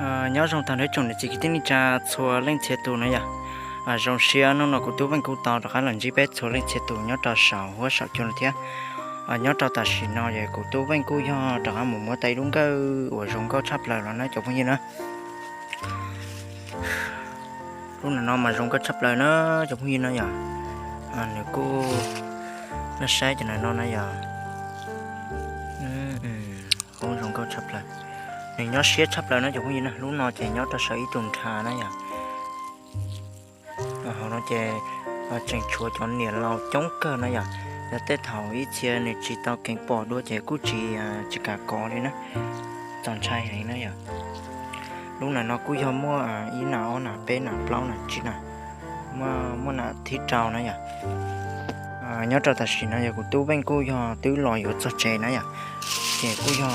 Nyob zoo tag nrho tsoom niam txiv kwv tij neej tsa txhua leej txhia tus na yom. Zoo siab hnub no kuv Tub Veej kuj tau rov qab los ntsib peb txhua leej txhia tus nyob rau saum huab saum cua no thiab. Nyob rau tam sim no es kuv Tub Veej kuj yog rov qab mus muab tau ib lub nkawj uas zoo nkauj tshaj plaws los na cov phooj ywg na. Lub no mas zoo nkauj tshaj plaws na cov phooj ywg na yom. Nws kuj, nej saib cov no na yom. Zoo nkauj tshaj plaws. Nws nyob siab tshaj plaws na cov phooj ywg na. Lub no ces nyob rau saum ib tug nrhav na yom. Hauv no ces tseem tshuav cov niam laus coob kawg na yom. Yog tej thaum ib txhia nws tsis tau keev pom dua ces kuj tsis, tsis kam kov li na. Txaus ntshai heev na yom. Lub nas no kuj yog muaj ib nas ob nas peb nas plaub nas tsib nas, muaj nas thib rau na yom. Nyob rau tam sim no yog kuv Tub Veej kuj yog twb los yuav txog tsev na yom. Ces kuj yog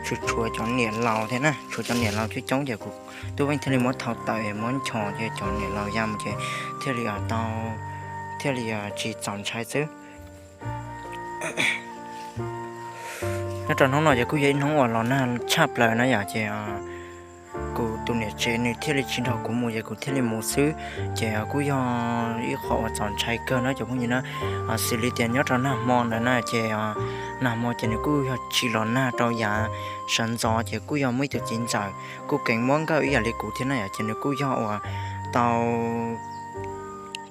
tshuav tshuav cov niam laus thiab na, tshuav cov niam laus coob coob ces kuv Tub Veej thiaj li muab thau tawm muab nchos ces cov niam laus ya mus ces thiaj li tau, thiaj li tsis txaus ntshai xwb. Nyob rau hnub no ces kuj yog ib hnub uas los nag tshaj plaws na yom, ces kuv tus niam tsev nws thiaj li tsis nrog kuv mus ces kuv thiaj li mus xwb. Ces kuj yog ib qho uas txaus ntshai kawg na cov phooj ywg na. Xws li tias nyob rau nag hmo ntawd na ces nag hmo ces nws kuj yog tsis los nag rau yav sawv ntxov ces kuj yog muaj ib tug txiv ntxawm kuj keev muab nkawj ib yam li kuv thiab na yom, ces nws kuj yog uas tau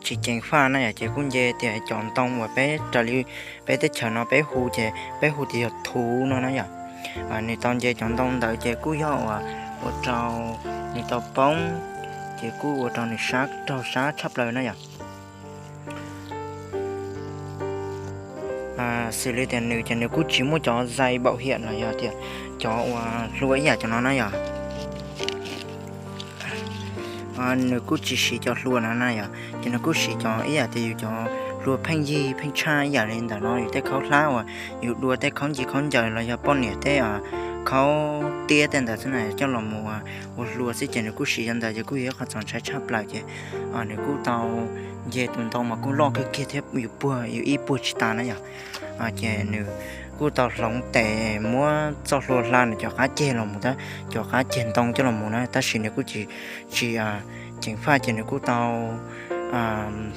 tsis ceev faj na yom, ces kuj nce tias cov ntoo uas peb raws li peb teb chaws no peb hu ces peb hu tias yog thuv no na yom. Nws tau nce cov ntoo ntawd ces kuj yog uas ua rau nws tau poob, ces kuj ua rau nws sab raug sab tshaj plaws na yom. Xws li tias nws ces nws kuj tsis muaj cov zais npaum hiam los yog tias cov uas hlua ib yam cov no na yom. Nws kuj tsis siv cov hlua no na yom, ces nws kuj siv cov ib yam tias yus cov hlua pheej yig pheej tshaj ib yam li ntawm no yus tej khaub hlab uas yus dua tej khaub ncig khaub ncaws los yog poj niam tej khaub tiab tej ntawd xwb na coj los mus ua hlua xwb, ces nws kuj siv cov ntawd ces kuj yog ib qho txaus ntshai tshaj plaws ces nws kuj tau nce tus ntoo mas kuj loj kawg kiag thiab yus puag yus ib puag tsis tas na yom. Ces nws kuj tau hloov tes muab txoj hlua hla nws cov qab ceg los mus, cov qab ceg ntoo coj los mus na, tab sis nws kuj tsis, tsis ceev faj ces nws kuj tau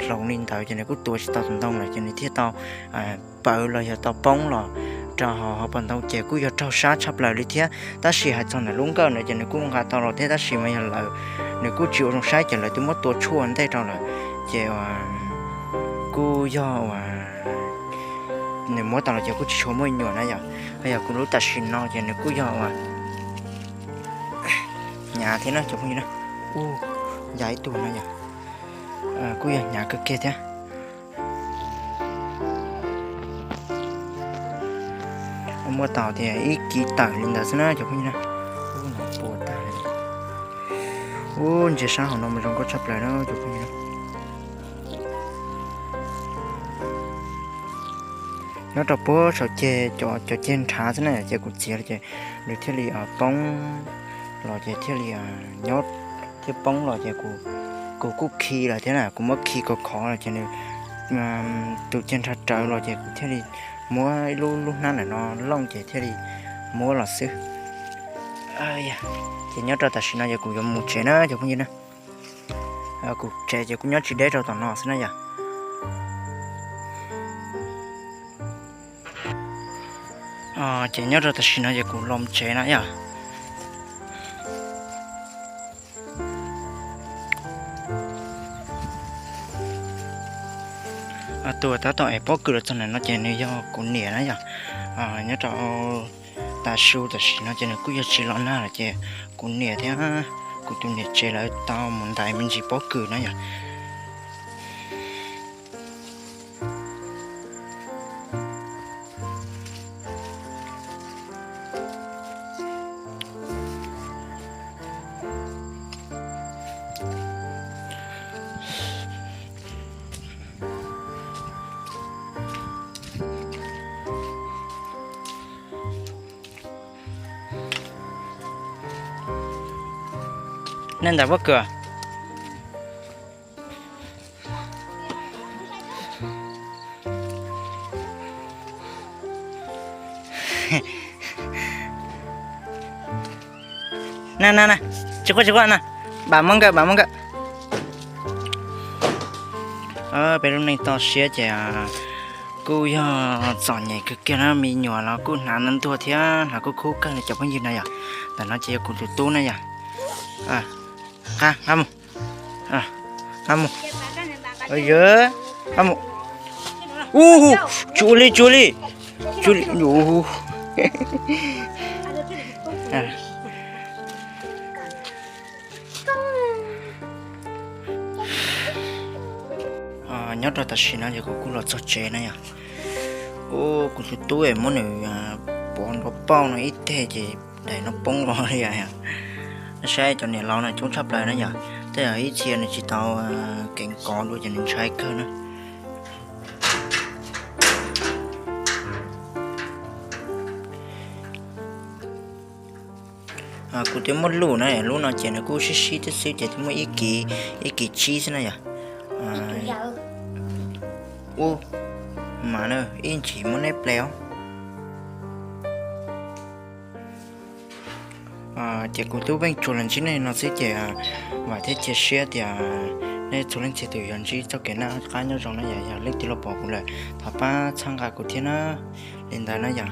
hloov li ntawd ces nws kuj tua tsis tau tus ntoo lawm ces nws thiaj tau pawv los yog tau poob los rau hauv paus ntoo ces kuj yog raug sab tshaj plaws li thiab. Tab sis hais txog ntawm lub nkawj ntawd ces nws kuj nqa tau los thiab tab sis mas yog lawv, nws kuj tsis ua zoo saib ces lawv twb muab tua tshuaj ntej rau lawm, ces kuj yog uas nws muab tau los ces kuj tsis tshua muaj nyuam na yom. Yog kuv lub tam sim no ces nws kuj yog uas hnyav thiab na cov phooj ywg na. Ub, ya ib tug no yom, kuj yog hnyav kawg kiag thiab. Muab tau tias ib kiv tawm li ntawd xwb na cov phooj ywg na. Ub, ntsia sab hauv no mas zoo nkauj tshaj plaws na cov phooj ywg na. Nyob rau puag saum ceg, cov ceg nrhav xwb na ces kuv txiav los ces nws thiaj li poob los ces thiaj li nyob thiab poob los ces kuv kuj khi lawm thiab na, kuv muab khi khov khov los ces nws tus ceg nrhav rawv los ces kuv thiaj li muab ib lub, lub hnab ntawm no looj ces thiaj li muab los xwb. Ces nyob rau tam sim no ces kuv yuav mus tsev na cov phooj ywg na. Kuv tsev ces kuj nyob tsis deb rau tom no xwb na yom. Ces nyob rau tam sim no ces kuv los tsev na yom. Tus uas tab tom ev pob kws los txog ntawm no ces nws yog kuv niam na yom. Nyob rau tav su tam sim no ces nws kuj yog tsis los nag lawm ces kuv niam thiab kuv tus niam tsev lawv tau mus ntais me ntsis pob kws na yom. Nej ntais pob kws. Na na na, tsis quaj tsis quaj na, bam muab nkawm bam muab nkawm. Peb lub neej toj siab ces kuj yog txom nyem kawg kiag na, me nyuam los kuj hnav ntuag thiab hnav kuj khub kawg li cov phooj ywg na yom. Ntawm no ces yog kuv tus tub na yom. Nqa nqa mus, nqa mus. Yog, nqa mus. Ub, tsis ua li tsis ua li, tsis ua li. Nyob rau tam sim no ces kuv kuj los txog tsev na yom. Ub, kuv tus tub es muab nws pov nrov pauj no ib teg ces daim no poob los li. Saib cov niam laus no coob tshaj plaws na yom, tej zaum ib txhia nws tsis tau keev kov dua ces nws ntshai kawg na. Kuv twb muab luj na, lub no ces nws kuj sib sib thiab xwb ces twb muaj ib kis, ib kis tsib xwb na yom. Ub, mas na, ib ntsis muab neb ple os. Ces kuv twb pheej tsuas los ntsib nej no xwb ces vam thiab cia siab tias nej txhua leej txhia tus yuav ntsib txoj kev noj qab nyob zoo na yom. Yog leej twg los pom kuv lawm thov pab txhawb nqa kuv thiab na. Li ntawd na yom.